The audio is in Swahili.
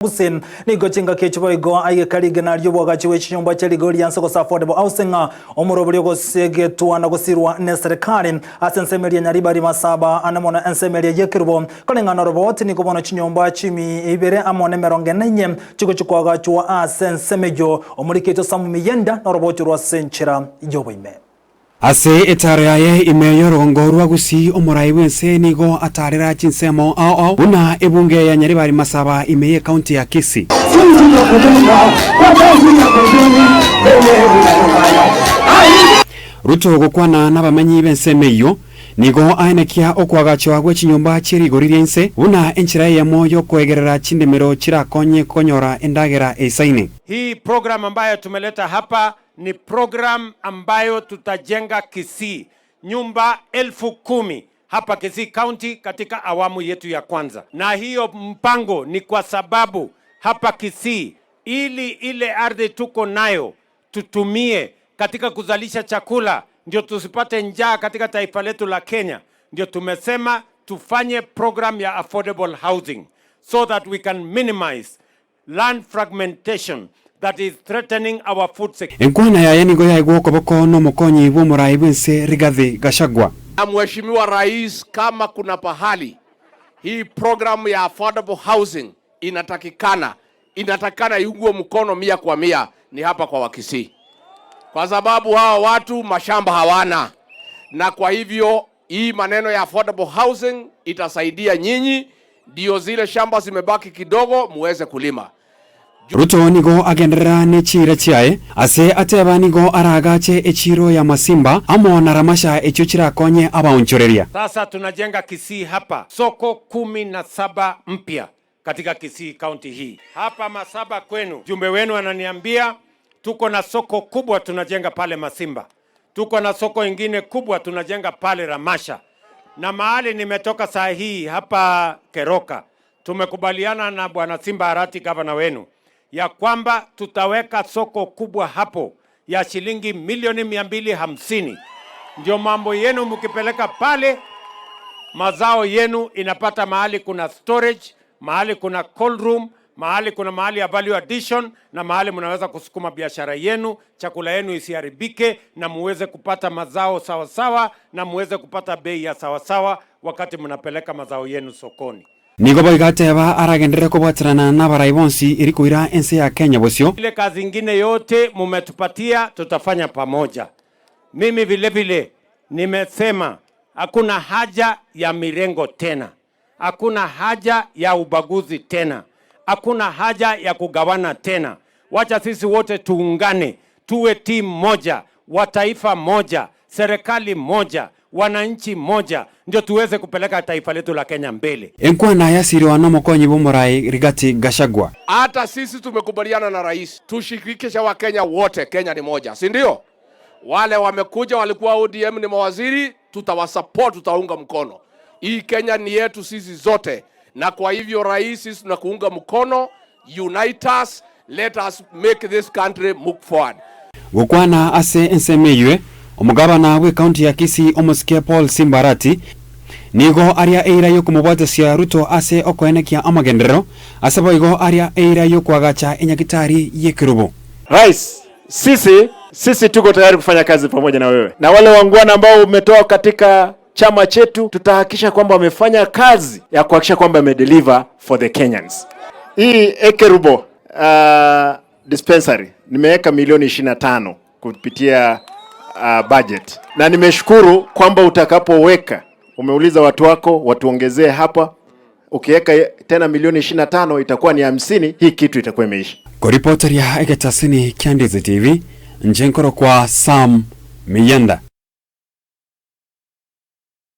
Gusii nigo chingaki echi boigo aigeka rigena ri'oboagachi bwe chinyomba chia rigori rianse gose affordable housing, omorobori ogosegetwa na gosirwa neserikari ase ensemo eria Nyaribari Masaba ane mono ensemo eria y'Ekerubo. Koreng'ana noroboti nigo bono chinyomba chimi ibere amo nemerongo ene inye chigochia koagachwa ase ensemo eyio. Omoriki oito Sam Miyenda noroboti orwo ase enchera y'oboime. Ase etaaro yaye ime y'orogongo rwa Gusii omorai bw'ense nigo ataarera chinsemo ao ao buna ebunge ya Nyaribari Masaba ime y'ekaunti ya Kisii. Ruto gokwana nabamenyi b'ensemo eyio, nigo aenekia okoagachwa gwe chinyomba chie rigori ria inse buna enchera eyemo y'okoegerera chindemero chirakonye konyora endagera eisaine. Hii program ambayo tumeleta hapa ni program ambayo tutajenga Kisii nyumba 10,000 hapa Kisii County katika awamu yetu ya kwanza, na hiyo mpango ni kwa sababu hapa Kisii, ili ile ardhi tuko nayo tutumie katika kuzalisha chakula, ndio tusipate njaa katika taifa letu la Kenya. Ndio tumesema tufanye program ya affordable housing so that we can minimize land fragmentation that is threatening our food security. Enkwana yaye nigo yaigwa okoboko nomokonyi bw'omorai bw'ense Rigathi Gachagua. Na Mheshimiwa Rais, kama kuna pahali hii programu ya affordable housing inatakikana iungwe mkono 100% ni hapa kwa Wakisii, kwa sababu hawa watu mashamba hawana, na kwa hivyo hii maneno ya affordable housing itasaidia nyinyi, ndio zile shamba zimebaki kidogo muweze kulima. Ruto nigo agenderera ne chiira chiaye ase ateba nigo aragache echiro ya Masimba amo na Ramasha echio chirakonye abaonchoreria. Sasa tunajenga Kisii hapa soko 17 mpya katika Kisii County hii. Hapa Masaba kwenu, jumbe wenu ananiambia tuko na soko kubwa tunajenga pale Masimba, tuko na soko ingine kubwa tunajenga pale Ramasha, na mahali nimetoka saa hii hapa Keroka, tumekubaliana na bwana Simba Arati, gavana wenu, ya kwamba tutaweka soko kubwa hapo ya shilingi milioni 250. Ndio mambo yenu mkipeleka pale mazao yenu inapata mahali kuna storage, mahali kuna cold room, mahali kuna mahali ya value addition, na mahali mnaweza kusukuma biashara yenu, chakula yenu isiharibike, na muweze kupata mazao sawasawa, na muweze kupata bei ya sawasawa wakati mnapeleka mazao yenu sokoni. Nigo boigo ateba aragenderere kobwaterana nabarai bonsi eri koira ense ya Kenya bosio. Ile kazi ingine yote mumetupatia tutafanya pamoja. Mimi vile vile nimesema hakuna haja ya mirengo tena, hakuna haja ya ubaguzi tena, hakuna haja ya kugawana tena. Wacha sisi wote tuungane, tuwe timu moja, wa taifa moja, serikali moja, wananchi moja, ndio tuweze kupeleka taifa letu la Kenya mbele. Enkwana yasiriwa nomokonyi bw'omorai Rigathi Gachagua. Hata sisi tumekubaliana na rais tushirikishe Wakenya wote, Kenya ni moja, si ndio? Wale wamekuja walikuwa ODM ni mawaziri, tutawasupport, tutaunga mkono. Hii Kenya ni yetu sisi zote, na kwa hivyo rais, sisi tunakuunga mkono. Unite us, let us make this country move forward. Gokwana ase ensemo eywe omogabana bwe county ya Kisii omosike Paul Simbarati nigo aria eira yokomobwatesia Ruto ase okoenekia amagenderero ase boigo aria eira yokoagacha enyagitari y'ekerubo. Rais, sisi tuko tayari kufanya kazi pamoja na wewe na wale wangwana ambao umetoa katika chama chetu, tutahakikisha kwamba wamefanya kazi ya kuhakikisha kwamba wamedeliver for the Kenyans. Hii Ekerubo dispensary nimeweka milioni 25 kupitia budget, na nimeshukuru kwamba utakapoweka, umeuliza watu wako watuongezee hapa, ukiweka tena milioni 25 itakuwa ni 50, hii kitu itakuwa imeisha. Koripoteria egetasini kia Ndizi TV, nchenkoro kwa Sam Miyenda.